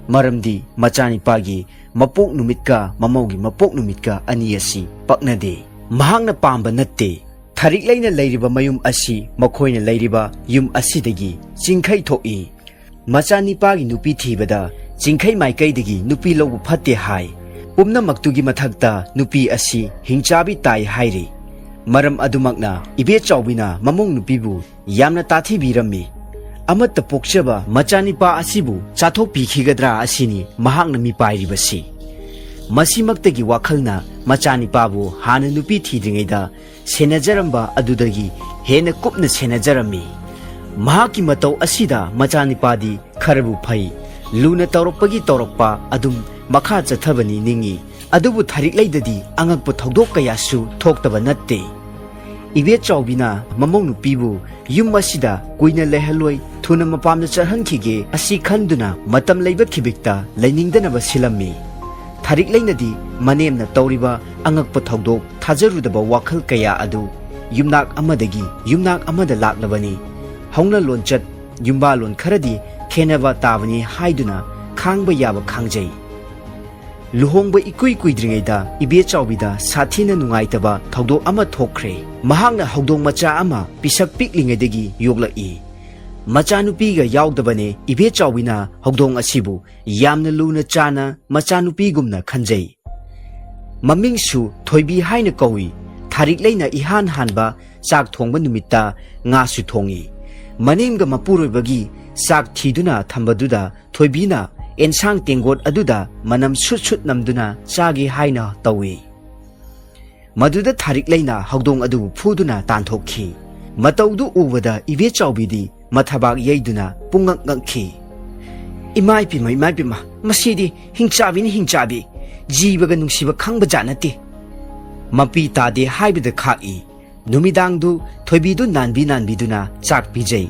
ꯃꯔꯝꯗꯤ ꯃꯆꯥꯅꯤꯄꯥꯒꯤ ꯃꯄꯣꯛ ꯅꯨꯃꯤꯠꯀ ꯃꯃꯧꯒꯤ ꯃꯄꯣꯛ ꯅꯨꯃꯤꯠꯀ ꯑꯅꯤ ꯑꯁꯤ ꯄꯛꯅꯗꯦ꯫ ꯃꯍꯥꯛꯅ ꯄꯥꯝꯕ ꯅꯠꯇꯦ꯫ ꯊꯥꯔꯤꯛꯂꯩꯅ ꯂꯩꯔꯤꯕ ꯃꯌꯨꯝ ꯑꯁꯤ ꯃꯈꯣꯏꯅ ꯂꯩꯔꯤꯕ ꯌꯨꯝ ꯑꯁꯤꯗꯒꯤ ꯆꯤꯡꯈꯩ ꯊꯣꯛꯏ꯫ ꯃꯆꯥꯅꯤꯄꯥꯒꯤ ꯅꯨꯄꯤ ꯊꯤꯕꯗ ꯆꯤꯡꯈꯩ ꯃꯥꯏꯀꯩꯗꯒꯤ ꯅꯨꯄꯤ ꯂꯧꯕ ꯐꯠꯇꯦ ꯍꯥꯏ꯫ ꯄꯨꯝꯅꯃꯛꯇꯨꯒꯤ ꯃꯊꯛꯇ ꯅꯨꯄꯤ ꯑꯁꯤ ꯍꯤꯡꯆꯥꯕꯤ ꯇꯥꯏ ꯍꯥꯏꯔꯤ꯫ ꯃꯔꯝ ꯑꯗꯨꯃꯛꯅ ꯏꯕꯦꯆꯥꯎꯕꯤꯅ ꯃꯃꯧ ꯅꯨꯄꯤꯕꯨ ꯌꯥꯝꯅ ꯇꯥꯊꯤꯕꯤꯔꯝꯃꯤ꯫ ꯑꯃꯠꯇ ꯄꯣꯛꯆꯕ ꯃꯆꯥꯅꯤꯄꯥ ꯑꯁꯤꯕꯨ ꯆꯥꯊꯣꯛꯄꯤꯈꯤꯒꯗ꯭ꯔꯥ ꯑꯁꯤꯅꯤ ꯃꯍꯥꯛꯅ ꯃꯤꯄꯥꯏꯔꯤꯕꯁꯤ꯫ ꯃꯁꯤꯃꯛꯇꯒꯤ ꯋꯥꯈꯜꯅ ꯃꯆꯥꯅꯤꯄꯥꯕꯨ ꯍꯥꯟꯅ ꯅꯨꯄꯤ ꯊꯤꯗ꯭ꯔꯤꯉꯩꯗ ꯁꯦꯟꯅꯖꯔꯝꯕ ꯑꯗꯨꯗꯒꯤ ꯍꯦꯟꯅ ꯀꯨꯞꯅ ꯁꯦꯟꯅꯖꯔꯝꯃꯤ꯫ ꯃꯍꯥꯛꯀꯤ ꯃꯇꯧ ꯑꯁꯤꯗ ꯃꯆꯥꯅꯤꯄꯥꯗꯤ ꯈꯔꯕꯨ ꯐꯩ, ꯂꯨꯅ ꯇꯧꯔꯛꯄꯒꯤ ꯇꯧꯔꯛꯄ ꯑꯗꯨꯝ ꯃꯈꯥ ꯆꯠꯊꯕꯅꯤ ꯅꯤꯡꯏ꯫ ꯑꯗꯨꯕꯨ ꯊꯥꯔꯤꯛꯂꯩꯗꯗꯤ ꯑꯉꯛꯄ ꯊꯧꯗꯣꯛ ꯀꯌꯥꯁꯨ ꯊꯣꯛꯇꯕ ꯅꯠꯇꯦ꯫ ꯏꯕꯦꯆꯥꯎꯕꯤꯅ ꯃꯃꯧ ꯅꯨꯄꯤꯕꯨ ꯌꯨꯝ ꯑꯁꯤꯗ ꯀꯨꯏꯅ ꯂꯩꯍꯜꯂꯣꯏ, ꯊꯨꯅ ꯃꯄꯥꯝꯗ ꯆꯠꯍꯟꯈꯤꯒꯦ ꯑꯁꯤ ꯈꯟꯗꯨꯅ ꯃꯇꯝ ꯂꯩꯕ ꯈꯤꯕꯤꯛꯇ ꯂꯩꯅꯤꯡꯗꯅꯕ ꯁꯤꯜꯂꯝꯃꯤ꯫ ꯊꯥꯔꯤꯛꯂꯩꯅꯗꯤ ꯃꯅꯦꯝꯅ ꯇꯧꯔꯤꯕ ꯑꯉꯛꯄ ꯊꯧꯗꯣꯛ, ꯊꯥꯖꯔꯨꯗꯕ ꯋꯥꯈꯜ ꯀꯌꯥ ꯑꯗꯨ ꯌꯨꯝꯅꯥꯛ ꯑꯃꯗꯒꯤ ꯌꯨꯝꯅꯥꯛ ꯑꯃꯗ ꯂꯥꯛꯂꯕꯅꯤ꯫ ꯍꯧꯅ ꯂꯣꯟꯆꯠ, ꯌꯨꯝꯕꯥꯂꯣꯟ ꯈꯔꯗꯤ ꯈꯦꯟꯅꯕ ꯇꯥꯕꯅꯤ ꯍꯥꯏꯗꯨꯅ ꯈꯥꯡꯕ ꯌꯥꯕ ꯈꯥꯡꯖꯩ꯫ ꯂꯨꯍꯣꯡꯕ ꯏꯀꯨꯏ ꯀꯨꯏꯗ꯭ꯔꯤꯉꯩꯗ ꯏꯕꯦꯆꯥꯎꯕꯤꯗ ꯁꯥꯊꯤꯅ ꯅꯨꯡꯉꯥꯏꯇꯕ ꯊꯧꯗꯣꯛ ꯑꯃ ꯊꯣꯛꯈ꯭ꯔꯦ꯫ ꯃꯍꯥꯛꯅ ꯍꯧꯗꯣꯡ ꯃꯆꯥ ꯑꯃ ꯄꯤꯁꯛ ꯄꯤꯛꯂꯤꯉꯩꯗꯒꯤ ꯌꯣꯛꯂꯛꯏ꯫ ꯃꯆꯥꯅꯨꯄꯤꯒ ꯌꯥꯎꯗꯕꯅꯦ ꯏꯕꯦꯆꯥꯎꯕꯤꯅ ꯍꯧꯗꯣꯡ ꯑꯁꯤꯕꯨ ꯌꯥꯝꯅ ꯂꯨꯅ ꯆꯥꯅ ꯃꯆꯥꯅꯨꯄꯤꯒꯨꯝꯅ ꯈꯟꯖꯩ꯫ ꯃꯃꯤꯡꯁꯨ ꯊꯣꯏꯕꯤ ꯍꯥꯏꯅ ꯀꯧꯏ꯫ ꯊꯥꯔꯤꯛꯂꯩꯅ ꯏꯍꯥꯟ ꯍꯥꯟꯕ ꯆꯥꯛ ꯊꯣꯡꯕ ꯅꯨꯃꯤꯠꯇ ꯉꯥꯁꯨ ꯊꯣꯡꯏ꯫ ꯃꯅꯦꯝꯒ ꯃꯄꯨꯔꯣꯏꯕꯒꯤ ꯆꯥꯛ ꯊꯤꯗꯨꯅ ꯊꯝꯕꯗꯨꯗ ꯊꯣꯏꯕꯤꯅ ꯑꯦꯟꯁꯥꯡ ꯇꯦꯡꯒꯣꯠ ꯑꯗꯨꯗ ꯃꯅꯝ ꯁꯨꯠ ꯁꯨꯠ ꯅꯝꯗꯨꯅ ꯆꯥꯒꯦ ꯍꯥꯏꯅ ꯇꯧꯏ꯫ ꯃꯗꯨꯗ ꯊꯥꯔꯤꯛꯂꯩꯅ ꯍꯧꯗꯣꯡ ꯑꯗꯨꯕꯨ ꯐꯨꯗꯨꯅ ꯇꯥꯟꯊꯣꯛꯈꯤ꯫ ꯃꯇꯧꯗꯨ ꯎꯕꯗ ꯏꯕꯦꯆꯥꯎꯕꯤꯗꯤ ꯃꯊꯕꯥꯛ ꯌꯩꯗꯨꯅ ꯄꯨꯡꯉꯛ ꯉꯛꯈꯤ꯫ "ꯏꯃꯥ ꯏꯄꯦꯝꯃ, ꯏꯃꯥ ꯏꯄꯦꯝꯃ, ꯃꯁꯤꯗꯤ ꯍꯤꯡꯆꯥꯕꯤꯅꯤ, ꯍꯤꯡꯆꯥꯕꯤ꯫ ꯖꯤꯕꯒ ꯅꯨꯡꯁꯤꯕ ꯈꯪꯕ ꯖꯥꯠ ꯅꯠꯇꯦ꯫ ꯃꯄꯤ ꯇꯥꯗꯦ" ꯍꯥꯏꯕꯗ ꯈꯥꯛꯏ꯫ ꯅꯨꯃꯤꯗꯥꯡꯗꯨ ꯊꯣꯏꯕꯤꯗꯨ ꯅꯥꯟꯕꯤ ꯅꯥꯟꯕꯤꯗꯨꯅ ꯆꯥꯛ ꯄꯤꯖꯩ꯫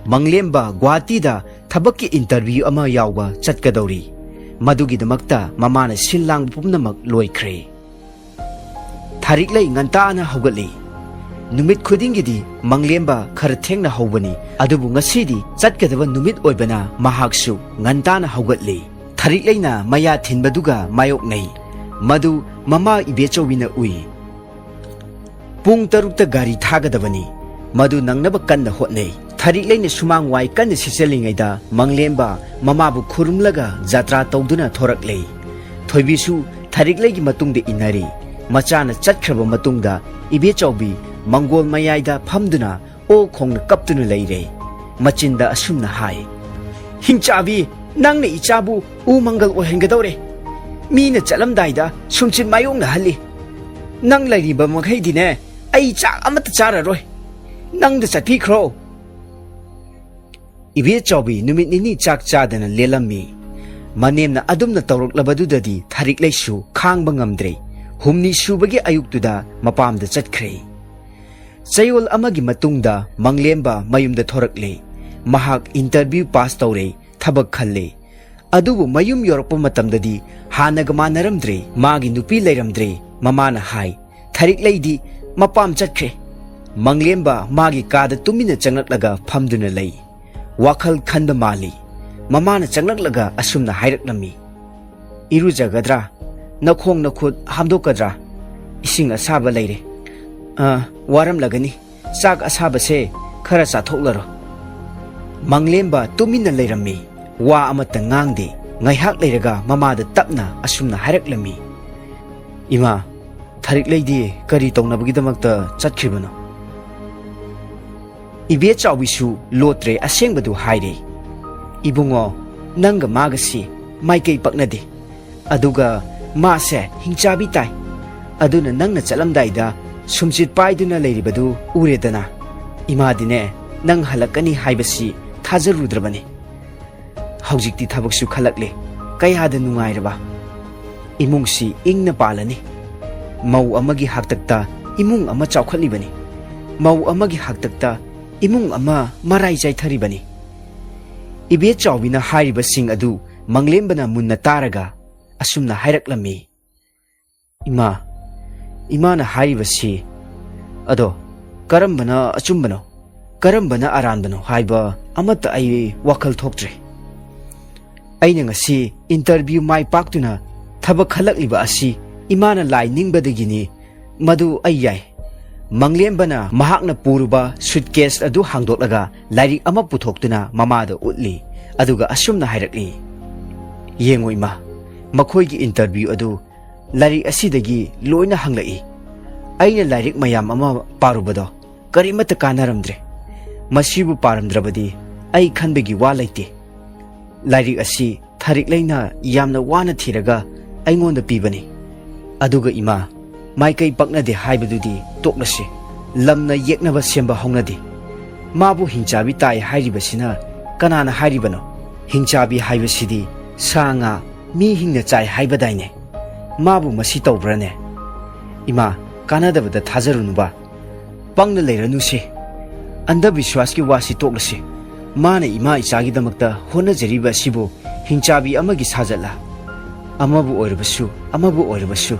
ꯃꯪꯂꯦꯝꯕ ꯒꯨꯋꯥꯍꯥꯇꯤꯗ ꯊꯕꯛꯀꯤ interview ꯑꯃ ꯌꯥꯎꯕ ꯆꯠꯀꯗꯧꯔꯤ꯫ ꯃꯗꯨꯒꯤꯗꯃꯛꯇ ꯃꯃꯥꯅ ꯁꯤꯜ ꯂꯥꯡꯕ ꯄꯨꯝꯅꯃꯛ ꯂꯣꯏꯈ꯭ꯔꯦ꯫ ꯊꯥꯔꯤꯛꯂꯩ ꯉꯟꯇꯥꯅ ꯍꯧꯒꯠꯂꯤ꯫ ꯅꯨꯃꯤꯠ ꯈꯨꯗꯤꯡꯒꯤꯗꯤ ꯃꯪꯂꯦꯝꯕ ꯈꯔ ꯊꯦꯡꯅ ꯍꯧꯕꯅꯤ, ꯑꯗꯨꯕꯨ ꯉꯁꯤꯗꯤ ꯆꯠꯀꯗꯕ ꯅꯨꯃꯤꯠ ꯑꯣꯏꯕꯅ ꯃꯍꯥꯛꯁꯨ ꯉꯟꯇꯥꯅ ꯍꯧꯒꯠꯂꯤ꯫ ꯊꯥꯔꯤꯛꯂꯩꯅ ꯃꯌꯥ ꯊꯤꯟꯕꯗꯨꯒ ꯃꯥꯌꯣꯛꯅꯩ꯫ ꯃꯗꯨ ꯃꯃꯥ ꯏꯕꯦꯆꯧꯕꯤꯅ ꯎꯏ꯫ ꯄꯨꯡ ꯇꯔꯨꯛꯇ ꯒꯥꯔꯤ ꯊꯥꯒꯗꯕꯅꯤ꯫ ꯃꯗꯨ ꯅꯪꯅꯕ ꯀꯟꯅ ꯍꯣꯠꯅꯩ꯫ ꯊꯥꯔꯤꯛꯂꯩꯅ ꯁꯨꯃꯥꯡ ꯋꯥꯏ ꯀꯟꯅ ꯁꯤꯠꯆꯜꯂꯤꯉꯩꯗ ꯃꯪꯂꯦꯝꯕ ꯃꯃꯥꯕꯨ ꯈꯨꯔꯨꯝꯂꯒ ꯖꯇ꯭ꯔꯥ ꯇꯧꯗꯨꯅ ꯊꯣꯔꯛꯂꯦ꯫ ꯊꯣꯏꯕꯤꯁꯨ ꯊꯥꯔꯤꯛꯂꯩꯒꯤ ꯃꯇꯨꯡꯗ ꯏꯟꯅꯔꯤ꯫ ꯃꯆꯥꯅ ꯆꯠꯈ꯭ꯔꯕ ꯃꯇꯨꯡꯗ ꯏꯕꯦꯆꯧꯕꯤ ꯃꯪꯒꯣꯜ ꯃꯌꯥꯏꯗ ꯐꯝꯗꯨꯅ ꯑꯣ ꯈꯣꯡꯅ ꯀꯞꯇꯨꯅ ꯂꯩꯔꯦ꯫ ꯃꯆꯤꯟꯗ ꯑꯁꯨꯝꯅ ꯍꯥꯏ, "ꯍꯤꯡꯆꯥꯕꯤ, ꯅꯪꯅ ꯏꯆꯥꯕꯨ ꯎ ꯃꯪꯒꯜ ꯑꯣꯏꯍꯟꯒꯗꯧꯔꯦ꯫ ꯃꯤꯅ ꯆꯠꯂꯝꯗꯥꯏꯗ ꯁꯨꯝꯆꯤꯠ ꯃꯥꯌꯣꯛꯅꯍꯜꯂꯤ꯫ ꯅꯪ ꯂꯩꯔꯤꯕ ꯃꯈꯩꯗꯤꯅꯦ, ꯑꯩ ꯆꯥꯛ ꯑꯃꯠꯇ ꯆꯥꯔꯔꯣꯏ꯫ ꯅꯪꯗ ꯆꯠꯄꯤꯈ꯭ꯔꯣ꯫" ꯏꯕꯦꯆꯥꯎꯕꯤ ꯅꯨꯃꯤꯠ ꯅꯤꯅꯤ ꯆꯥꯛ ꯆꯥꯗꯅ ꯂꯦꯜꯂꯝꯃꯤ꯫ ꯃꯅꯦꯝꯅ ꯑꯗꯨꯝꯅ ꯇꯧꯔꯛꯂꯕꯗꯨꯗꯗꯤ ꯊꯥꯔꯤꯛꯂꯩꯁꯨ ꯈꯥꯡꯕ ꯉꯝꯗ꯭ꯔꯦ꯫ ꯍꯨꯝꯅꯤ ꯁꯨꯕꯒꯤ ꯑꯌꯨꯛꯇꯨꯗ ꯃꯄꯥꯝꯗ ꯆꯠꯈ꯭ꯔꯦ꯫ ꯆꯌꯣꯜ ꯑꯃꯒꯤ ꯃꯇꯨꯡꯗ ꯃꯪꯂꯦꯝꯕ ꯃꯌꯨꯝꯗ ꯊꯣꯔꯛꯂꯦ꯫ ꯃꯍꯥꯛ interview pass ꯇꯧꯔꯦ, ꯊꯕꯛ ꯈꯜꯂꯦ꯫ ꯑꯗꯨꯕꯨ ꯃꯌꯨꯝ ꯌꯧꯔꯛꯄ ꯃꯇꯝꯗꯗꯤ ꯍꯥꯟꯅꯒ ꯃꯥꯟꯅꯔꯝꯗ꯭ꯔꯦ꯫ ꯃꯥꯒꯤ ꯅꯨꯄꯤ ꯂꯩꯔꯝꯗ꯭ꯔꯦ꯫ ꯃꯃꯥꯅ ꯍꯥꯏ, "ꯊꯥꯔꯤꯛꯂꯩꯗꯤ ꯃꯄꯥꯝ ꯆꯠꯈ꯭ꯔꯦ꯫" ꯃꯪꯂꯦꯝꯕ ꯃꯥꯒꯤ ꯀꯥꯗ ꯇꯨꯃꯤꯟꯅ ꯆꯪꯂꯛꯂꯒ ꯐꯝꯗꯨꯅ ꯂꯩ꯫ ꯋꯥꯈꯜ ꯈꯟꯕ ꯃꯥꯜꯂꯤ꯫ ꯃꯃꯥꯅ ꯆꯪꯂꯛꯂꯒ ꯑꯁꯨꯝꯅ ꯍꯥꯏꯔꯛꯂꯝꯃꯤ, "ꯏꯔꯨꯖꯒꯗ꯭ꯔꯥ? ꯅꯈꯣꯡ ꯅꯈꯨꯠ ꯍꯥꯝꯗꯣꯛꯀꯗ꯭ꯔꯥ? ꯏꯁꯤꯡ ꯑꯁꯥꯕ ꯂꯩꯔꯦ꯫ ꯑ, ꯋꯥꯔꯝꯂꯒꯅꯤ꯫ ꯆꯥꯛ ꯑꯁꯥꯕꯁꯦ ꯈꯔ ꯆꯥꯊꯣꯛꯂꯔꯣ꯫" ꯃꯪꯂꯦꯝꯕ ꯇꯨꯃꯤꯟꯅ ꯂꯩꯔꯝꯃꯤ꯫ ꯋꯥ ꯑꯃꯠꯇ ꯉꯥꯡꯗꯦ꯫ ꯉꯥꯏꯍꯥꯛ ꯂꯩꯔꯒ ꯃꯃꯥꯗ ꯇꯞꯅ ꯑꯁꯨꯝꯅ ꯍꯥꯏꯔꯛꯂꯝꯃꯤ, "ꯏꯃꯥ, ꯊꯔꯤꯛꯂꯩꯗꯤ ꯀꯔꯤ ꯇꯧꯅꯕꯒꯤꯗꯃꯛꯇ ꯆꯠꯈ꯭ꯔꯤꯕꯅꯣ? ꯏꯕꯦ ꯆꯥꯎꯕꯤꯁꯨ ꯂꯣꯠꯇ꯭ꯔꯦ, ꯑꯁꯦꯡꯕꯗꯨ ꯍꯥꯏꯔꯦ꯫ "ꯏꯕꯨꯡꯉꯣ, ꯅꯪꯒ ꯃꯥꯒꯁꯤ ꯃꯥꯏꯀꯩ ꯄꯛꯅꯗꯦ꯫ ꯑꯗꯨꯒ ꯃꯥꯁꯦ ꯍꯤꯡꯆꯥꯕꯤ ꯇꯥꯏ꯫ ꯑꯗꯨꯅ ꯅꯪꯅ ꯆꯠꯂꯝꯗꯥꯏꯗ ꯁꯨꯝꯆꯤꯠ ꯄꯥꯏꯗꯨꯅ ꯂꯩꯔꯤꯕꯗꯨ ꯎꯔꯦꯗꯅ꯫ ꯏꯃꯥꯗꯤꯅꯦ, ꯅꯪ ꯍꯜꯂꯛꯀꯅꯤ ꯍꯥꯏꯕꯁꯤ ꯊꯥꯖꯔꯨꯗ꯭ꯔꯕꯅꯤ꯫ ꯍꯧꯖꯤꯛꯇꯤ ꯊꯕꯛꯁꯨ ꯈꯜꯂꯛꯂꯦ꯫ ꯀꯌꯥꯗ ꯅꯨꯡꯉꯥꯏꯔꯕ! ꯏꯃꯨꯡꯁꯤ ꯏꯪꯅ ꯄꯥꯜꯂꯅꯤ꯫ ꯃꯧ ꯑꯃꯒꯤ ꯍꯥꯛꯇꯛꯇ ꯏꯃꯨꯡ ꯑꯃ ꯆꯥꯎꯈꯠꯂꯤꯕꯅꯤ꯫ ꯃꯧ ꯑꯃꯒꯤ ꯍꯥꯛꯇꯛꯇ ꯏꯃꯨꯡ ꯑꯃ ꯃꯔꯥꯏ ꯆꯥꯏꯊꯔꯤꯕꯅꯤ꯫" ꯏꯕꯦ ꯆꯥꯎꯕꯤꯅ ꯍꯥꯏꯔꯤꯕꯁꯤꯡ ꯑꯗꯨ ꯃꯪꯂꯦꯝꯕꯅ ꯃꯨꯟꯅ ꯇꯥꯔꯒ ꯑꯁꯨꯝꯅ ꯍꯥꯏꯔꯛꯂꯝꯃꯤ꯫ "ꯏꯃꯥ, ꯏꯃꯥꯅ ꯍꯥꯏꯔꯤꯕꯁꯤ ꯑꯗꯣ ꯀꯔꯝꯕꯅ ꯑꯆꯨꯝꯕꯅꯣ, ꯀꯔꯝꯕꯅ ꯑꯔꯥꯟꯕꯅꯣ ꯍꯥꯏꯕ ꯑꯃꯠꯇ ꯑꯩ ꯋꯥꯈꯜ ꯊꯣꯛꯇ꯭ꯔꯦ꯫ ꯑꯩꯅ ꯉꯁꯤ interview ꯃꯥꯏ ꯄꯥꯛꯇꯨꯅ ꯊꯕꯛ ꯈꯜꯂꯛꯂꯤꯕ ꯑꯁꯤ ꯏꯃꯥꯅ ꯂꯥꯏ ꯅꯤꯡꯕꯗꯒꯤꯅꯤ꯫ ꯃꯗꯨ ꯑꯩ ꯌꯥꯏ꯫" ꯃꯪꯂꯦꯝꯕꯅ ꯃꯍꯥꯛꯅ ꯄꯨꯔꯨꯕ suitcase ꯑꯗꯨ ꯍꯥꯡꯗꯣꯛꯂꯒ ꯂꯥꯏꯔꯤꯛ ꯑꯃ ꯄꯨꯊꯣꯛꯇꯨꯅ ꯃꯃꯥꯗ ꯎꯠꯂꯤ꯫ ꯑꯗꯨꯒ ꯑꯁꯨꯝꯅ ꯍꯥꯏꯔꯛꯂꯤ, "ꯌꯦꯡꯉꯨ ꯏꯃꯥ, ꯃꯈꯣꯏꯒꯤ interview ꯑꯗꯨ ꯂꯥꯏꯔꯤꯛ ꯑꯁꯤꯗꯒꯤ ꯂꯣꯏꯅ ꯍꯪꯂꯛꯏ꯫ ꯑꯩꯅ ꯂꯥꯏꯔꯤꯛ ꯃꯌꯥꯝ ꯑꯃ ꯄꯥꯔꯨꯕꯗꯣ ꯀꯔꯤꯃꯠꯇ ꯀꯥꯟꯅꯔꯝꯗ꯭ꯔꯦ꯫ ꯃꯁꯤꯕꯨ ꯄꯥꯔꯝꯗ꯭ꯔꯕꯗꯤ ꯑꯩ ꯈꯟꯕꯒꯤ ꯋꯥ ꯂꯩꯇꯦ꯫ ꯂꯥꯏꯔꯤꯛ ꯑꯁꯤ ꯊꯔꯤꯛꯂꯩꯅ ꯌꯥꯝꯅ ꯋꯥꯅ ꯊꯤꯔꯒ ꯑꯩꯉꯣꯟꯗ ꯄꯤꯕꯅꯤ꯫ ꯑꯗꯨꯒ ꯏꯃꯥ, ꯃꯥꯏꯀꯩ ꯄꯛꯅꯗꯦ ꯍꯥꯏꯕꯗꯨꯗꯤ ꯇꯣꯛꯂꯁꯤ꯫ ꯂꯝꯅ ꯌꯦꯛꯅꯕ ꯁꯦꯝꯕ ꯍꯧꯅꯗꯦ꯫ ꯃꯥꯕꯨ ꯍꯤꯡꯆꯥꯕꯤ ꯇꯥꯏ ꯍꯥꯏꯔꯤꯕꯁꯤꯅ ꯀꯅꯥꯅ ꯍꯥꯏꯔꯤꯕꯅꯣ? ꯍꯤꯡꯆꯥꯕꯤ ꯍꯥꯏꯕꯁꯤꯗꯤ ꯁꯥ ꯉꯥ, ꯃꯤ ꯍꯤꯡꯅ ꯆꯥꯏ ꯍꯥꯏꯕꯗꯥꯏꯅꯦ? ꯃꯥꯕꯨ ꯃꯁꯤ ꯇꯧꯕ꯭ꯔꯥꯅꯦ? ꯏꯃꯥ, ꯀꯥꯟꯅꯗꯕꯗ ꯊꯥꯖꯔꯨꯅꯨꯕ꯫ ꯄꯪꯅ ꯂꯩꯔꯅꯨꯁꯦ꯫ ꯑꯟꯙꯕꯤꯁ꯭ꯋꯥꯁꯀꯤ ꯋꯥꯁꯤ ꯇꯣꯛꯂꯁꯤ꯫ ꯃꯥꯅ ꯏꯃꯥ ꯏꯆꯥꯒꯤꯗꯃꯛꯇ ꯍꯣꯠꯅꯖꯔꯤꯕ ꯑꯁꯤꯕꯨ ꯍꯤꯡꯆꯥꯕꯤ ꯑꯃꯒꯤ ꯁꯥꯖꯠꯂꯥ? ꯑꯃꯕꯨ ꯑꯣꯏꯔꯕꯁꯨ, ꯑꯃꯕꯨ ꯑꯣꯏꯔꯕꯁꯨ,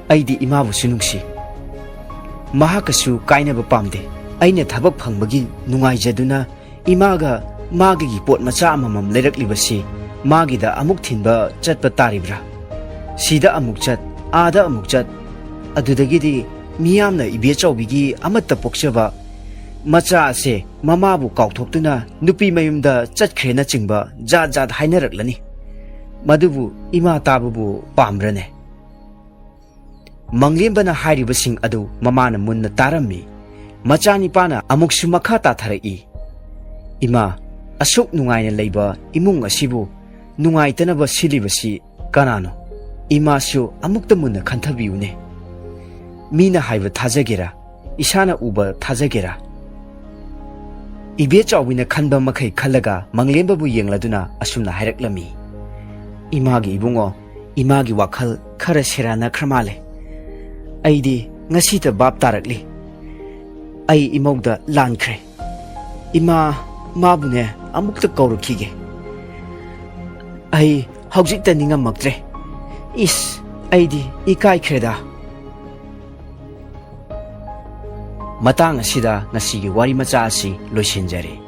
ꯑꯩꯗꯤ ꯏꯃꯥꯕꯨꯁꯨ ꯅꯨꯡꯁꯤ꯫ ꯃꯍꯥꯛꯀꯁꯨ ꯀꯥꯏꯅꯕ ꯄꯥꯝꯗꯦ꯫ ꯑꯩꯅ ꯊꯕꯛ ꯐꯪꯕꯒꯤ ꯅꯨꯡꯉꯥꯏꯖꯗꯨꯅ ꯏꯃꯥꯒ ꯃꯥꯒꯤ ꯄꯣꯠ ꯃꯆꯥ ꯑꯃꯃꯝ ꯂꯩꯔꯛꯂꯤꯕꯁꯤ ꯃꯥꯒꯤꯗ ꯑꯃꯨꯛ ꯊꯤꯟꯕ ꯆꯠꯄ ꯇꯥꯔꯤꯕ꯭ꯔꯥ? ꯁꯤꯗ ꯑꯃꯨꯛ ꯆꯠ, ꯑꯥꯗ ꯑꯃꯨꯛ ꯆꯠ, ꯑꯗꯨꯗꯒꯤꯗꯤ ꯃꯤꯌꯥꯝꯅ ꯏꯕꯦꯆꯧꯕꯤꯒꯤ ꯑꯃꯠꯇ ꯄꯣꯛꯆꯕ ꯃꯆꯥ ꯑꯁꯦ ꯃꯃꯥꯕꯨ ꯀꯥꯎꯊꯣꯛꯇꯨꯅ ꯅꯨꯄꯤ ꯃꯌꯨꯝꯗ ꯆꯠꯈ꯭ꯔꯦꯅꯆꯤꯡꯕ ꯖꯥꯠ ꯖꯥꯠ ꯍꯥꯏꯅꯔꯛꯂꯅꯤ꯫ ꯃꯗꯨꯕꯨ ꯏꯃꯥ ꯇꯥꯕꯕꯨ ꯄꯥꯝꯕ꯭ꯔꯅꯦ? ꯃꯪꯂꯦꯝꯕꯅ ꯍꯥꯏꯔꯤꯕꯁꯤꯡ ꯑꯗꯨ ꯃꯃꯥꯅ ꯃꯨꯟꯅ ꯇꯥꯔꯝꯃꯤ꯫ ꯃꯆꯥꯅꯤꯄꯥꯅ ꯑꯃꯨꯛꯁꯨ ꯃꯈꯥ ꯇꯥꯊꯔꯛꯏ, "ꯏꯃꯥ, ꯑꯁꯨꯛ ꯅꯨꯡꯉꯥꯏꯅ ꯂꯩꯕ ꯏꯃꯨꯡ ꯑꯁꯤꯕꯨ ꯅꯨꯡꯉꯥꯏꯇꯅꯕ ꯁꯤꯜꯂꯤꯕꯁꯤ ꯀꯅꯥꯅꯣ? ꯏꯃꯥꯁꯨ ꯑꯃꯨꯛꯇ ꯃꯨꯟꯅ ꯈꯟꯊꯕꯤꯌꯨꯅꯦ꯫ ꯃꯤꯅ ꯍꯥꯏꯕ ꯊꯥꯖꯒꯦꯔꯥ? ꯏꯁꯥꯅ ꯎꯕ ꯊꯥꯖꯒꯦꯔꯥ?" ꯏꯕꯦ ꯆꯥꯎꯕꯤꯅ ꯈꯟꯕ ꯃꯈꯩ ꯈꯜꯂꯒ ꯃꯪꯂꯦꯝꯕꯕꯨ ꯌꯦꯡꯂꯗꯨꯅ ꯑꯁꯨꯝꯅ ꯍꯥꯏꯔꯛꯂꯝꯃꯤ, "ꯏꯃꯥꯒꯤ ꯏꯕꯨꯡꯉꯣ, ꯏꯃꯥꯒꯤ ꯋꯥꯈꯜ ꯈꯔ ꯁꯦꯔꯥꯟꯅꯈ꯭ꯔ ꯃꯥꯜꯂꯦ꯫ ꯑꯩꯗꯤ ꯉꯁꯤꯇ ꯚꯥꯞ ꯇꯥꯔꯛꯂꯤ꯫ ꯑꯩ ꯏꯃꯧꯗ ꯂꯥꯟꯈ꯭ꯔꯦ꯫ ꯏꯃꯥ, ꯃꯥꯕꯨꯅꯦ ꯑꯃꯨꯛꯇ ꯀꯧꯔꯛꯈꯤꯒꯦ꯫ ꯑꯩ ꯍꯧꯖꯤꯛꯇ ꯅꯤꯡꯉꯝꯃꯛꯇ꯭ꯔꯦ꯫ ꯏꯁ, ꯑꯩꯗꯤ ꯏꯀꯥꯏꯈ꯭ꯔꯦꯗ꯫" ꯃꯇꯥꯡ ꯑꯁꯤꯗ ꯉꯁꯤꯒꯤ ꯋꯥꯔꯤ ꯃꯆꯥ ꯑꯁꯤ ꯂꯣꯏꯁꯤꯟꯖꯔꯦ꯫